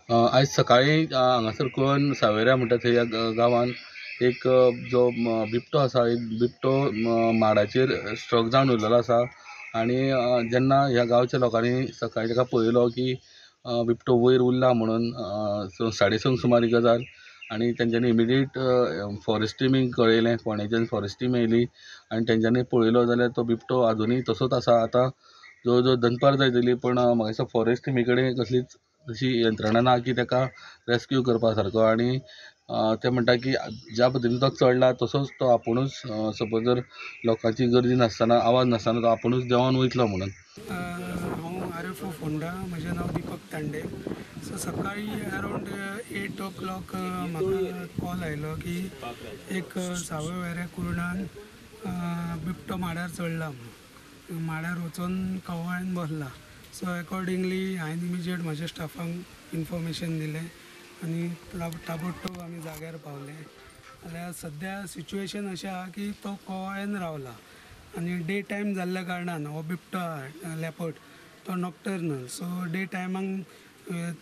आयज सकाळीं हांगासर कुळण सावेरा म्हणटा थंय ह्या गांवान एक जो बिबटो आसा, एक बिबटो माडाचेर स्ट्रक जावन उरलेलो आसा. आनी जेन्ना ह्या गांवच्या लोकांनी सकाळीं ताका पळयलो की बिबटो वयर उरला म्हणून 6:30 सुमार ही गजाल, आनी तेंच्यांनी इमिडिएट फॉरेस्ट टिमीक कळयलें. फोंडेच्यान फॉरेस्ट टीम येयली आनी तेंच्यांनी पळयलो जाल्यार तो बिबटो आजुनूय तसोच आसा. आतां जवळ जवळ दनपार जायत येयली, पूण म्हाका दिसता फॉरेस्ट टिमी कडेन कसलीच तशी यंत्रणा ना की ताका रेस्क्यू करपा सारको. आनी ते म्हणटा की ज्या पद्दतीन तो चडला तसोच तो आपुणूच सपोज जर लोकांची गर्दी नासतना, आवाज नासतना तो आपुणूच देंवन वयतलो म्हणून. हांव RFO Ponda, म्हजें नांव दीपक तांडे. सो सकाळी अरावंड 8 o'clock म्हाका कॉल आयलो की एक सावयवेऱ्या कुर्णान बिबटो माडार चडला म्हणून. माडार वचून कवाळ्यान बसला. सो एकॉर्डिंगली हांवें इमिजिएट म्हज्या स्टाफांक इन्फॉर्मेशन दिलें आनी ताबडतोब आमी जाग्यार पावले. जाल्यार सद्या सिच्युएशन अशें आहा की तो कवाळ्यान रावला आनी डे टायम जाल्ल्या कारणान हो बिबटो आहा लेपर्ड तो नॉक्टर्नल. सो डे टायमाक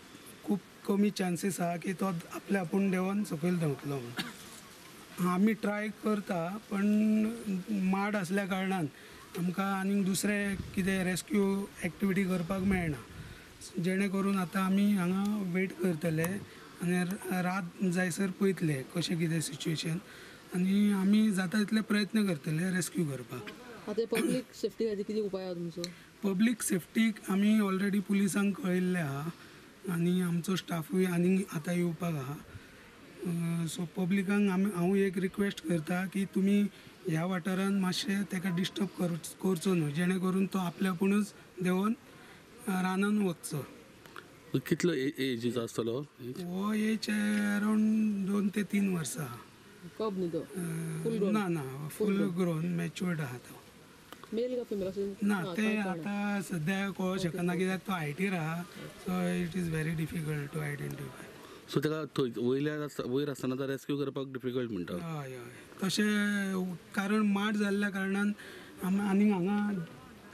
खूब कमी चान्सीस आहा की तो आपले आपूण देंवन सकयल देंवतलो म्हणून. आमी ट्राय करता, पण माड आसल्या कारणान आमकां आनीक दुसरें कितें रेस्क्यू एक्टिविटी करपाक मेळना. जेणे करून आतां आमी हांगा वेट करतले आनी रात जायसर पळयतले कशें कितें सिच्युएशन, आनी आमी जाता तितले प्रयत्न करतले रेस्क्यू करपाक. आतां पब्लीक सेफ्टी खातीर कितें उपाय आहा तुमचो? पब्लीक सेफ्टीक आमी ऑलरेडी पुलिसांक कळयल्लें आहा आनी आमचो स्टाफूय आनीक आतां येवपाक आहा. सो पब्लिकांक आमी हांव एक रिक्वेस्ट करता की तुमी ह्या वाठारान मातशें ताका डिस्टर्ब करचो न्हू, जेणे करून तो आपले आपुणूच देंवन रानान वचचो. कितलो एजीचो आसतलो हो? एज अरावंड 2 ते 3 वर्सां. कब न्ही तो? ना ना, फूल ग्रोन मॅच्युअर्ड आहा तो. मेल का फिमेल? ना, ते आतां सद्या कळोंक शकना कित्याक तो हायटीर आहा. So it is very difficult to identify. So ताका थंय वयर आसतना तो रेस्क्यू करपाक डिफिकल्ट म्हणटा? हय हय, तशें कारण माड जाल्ल्या कारणान आनी हांगा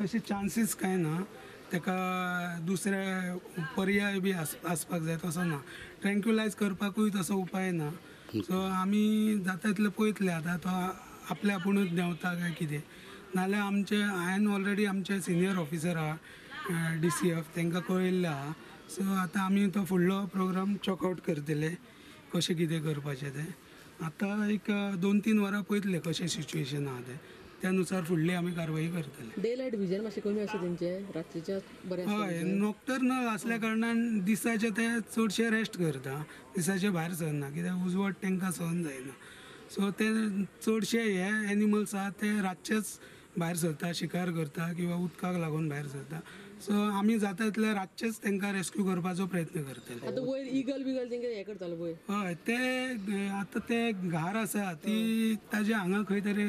तशे चान्सीस कांय ना. ताका दुसरे पर्याय बी आसपाक जाय तसो ना. ट्रँक्युलायज करपाकूय तसो उपाय ना. सो आमी जाता तितलें पळयतले आतां तो आपले आपुणूच देंवता काय कितें. नाल्यार आमचे हांवें ऑलरेडी आमचे सिनियर ऑफिसर आहा DCF तांकां कळयल्लें आहा. सो आतां आमी तो फुडलो प्रोग्राम चॉक आवट करतले कशें कितें करपाचें तें. आतां एक 2-3 वरां पळयतले कशें सिच्युएशन आहा तें, त्या नुसार फुडली आमी कारवाई करतले. डे लायट विजन मातशें कमी आसा तेंचें, रात्रीच्या बरें? हय, नॉक्टर्नल आसल्या कारणान दिसाचे ते चडशे रेस्ट करता, दिसाचे भायर सरना कित्याक उजवाड तांकां सहन जायना. सो ते चडशे हे एनिमल्स आहा ते रातचेच भायर सरता, शिकार करता किंवा उदकाक लागून भायर सरता. सो आमी जाता तितले रातचेच तांकां रेस्क्यू करपाचो प्रयत्न करतले. आतां वयर इगल बिगल तेंकां हें करतालो पळय? हय, ते आतां ते घार आसा ती ताजे हांगा खंय तरी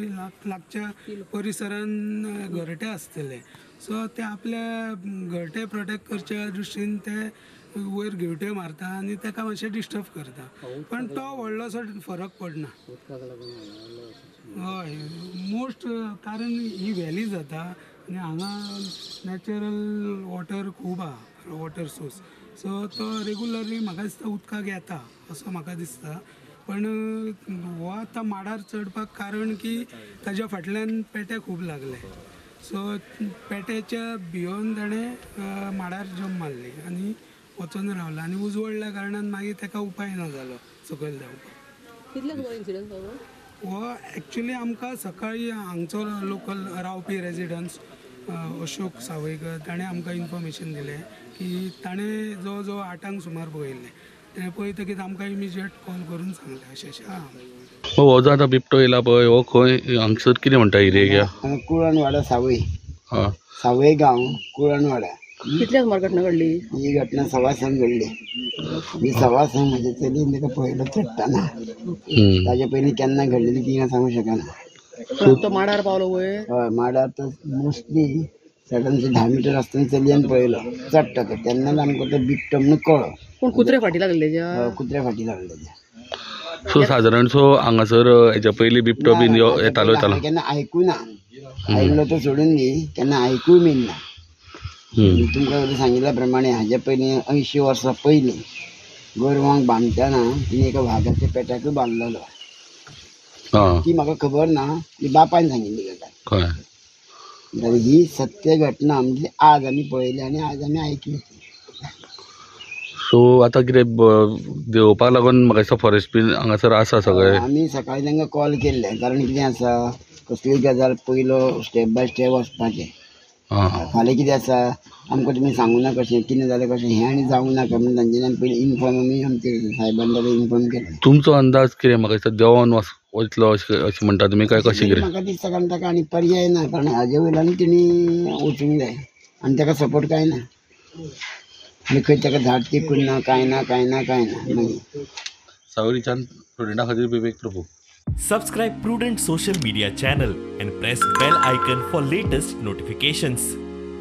लागच्या परिसरान घरटे आसतले. सो ते आपले घरटे प्रोटेक्ट करच्या दृश्टीन ते वयर घेवटे मारता आनी ताका मातशें डिस्टर्ब करता, पण तो व्हडलोसो फरक पडना. हय, मोस्ट कारण ही व्हॅली जाता आनी हांगा नॅचरल वॉटर खूब आहा, वॉटर सोर्स. सो तो रेगुलरली म्हाका दिसता उदकाक येता असो म्हाका दिसता. पण हो आतां माडार चडपाक कारण की ताज्या फाटल्यान पेटे खूब लागले. सो पेट्याच्या भियोन ताणें माडार जंप मारली आनी वचून रावला आनी उजवडल्या कारणान मागीर ताका उपाय ना जालो सकयल देंवपाक. कितले सुमार इन्सिडंट जालो हो? एक्चुली आमकां सकाळीं हांगचो लोकल रावपी रेजिडंट्स अशोक सावयकर ताणें आमकां इन्फॉर्मेशन दिलें की ताणें जवळ जवळ 8 सुमार पळयल्लें. तें पळयतकीच आमकां इमिजिएट कॉल करून सांगलें अशें अशें आहा. हो जो आतां बिबटो येयला पळय, हो खंय हांगसर कितें म्हणटा एरिया? कुळणवाडा, सावय. सावय गांव, कुळणवाडा. कितल्या सुमार घटना घडली ही? घटना 5:15 घडली. मी 5:15 म्हजे चली ताका पळयलो चडटना. ताजे पयलीं केन्ना घडलेली ती सांगू शकना. तो माडार पावलो वयर? हय, माडार तो मोस्टली सडन 10 मिटर आसतना चलयेन पळयलो चडटा तो, तेन्नाच आमकां तो बिबटो म्हणून कळ्ळो. पूण कुत्रे फाटी लागले? कुत्र्या फाटी लागले. सो सादारण सो हांगासर हेच्या पयलीं बिबटो बीन येतालो? केन्ना आयकूना, आयकलो तो सोडून दी, केन्ना आयकूय बीन ना. तुमकां सांगिल्ल्या प्रमाणे हाज्या पयलीं 80 वर्सां पयलीं गोरवांक बांदतना तिणे एका वागाच्या पेटाकूय बांदलेलो. आं ती म्हाका खबर ना, ती बापायन सांगिल्ली गजाल. कळ्ळें. जाल्यार ही सत्य घटना म्हणजे आज आमी पळयली आनी आज आमी आयकली. सो आतां कितें देंवोवपाक लागून म्हाका दिसता फॉरेस्ट बीन हांगासर आसा सगळे. आमी सकाळी तांकां कॉल केल्ले, कारण कितें आसा कसलीय गजाल पयलो स्टेप बाय स्टेप वचपाचें. आं फाल्यां कितें आसा आमकां तुमी सांगू नाका कशें कितें जालें कशें हें आनी जावं नाका म्हणून तांच्यांनी आमी पयलीं इनफॉर्म आमी आमचे सायबान ताका इनफॉर्म केलें. तुमचो अंदाज कितें? म्हाका दिसता देंवोन वयतलो अशें म्हणटा तुमी काय कशें कितें? म्हाका दिसता कारण ताका आनी पर्याय ना, कारण हाजे वयल्यान तेणी वचूंक जाय आनी ताका सपोर्ट कांय ना आनी खंय ताका झाड तेकून ना कांय ना कांय ना कांय ना मागीर. सावयरीच्यान प्रुडंटा खातीर Vivek Prabhu. Subscribe Prudent Social Media channel and press bell icon for latest notifications.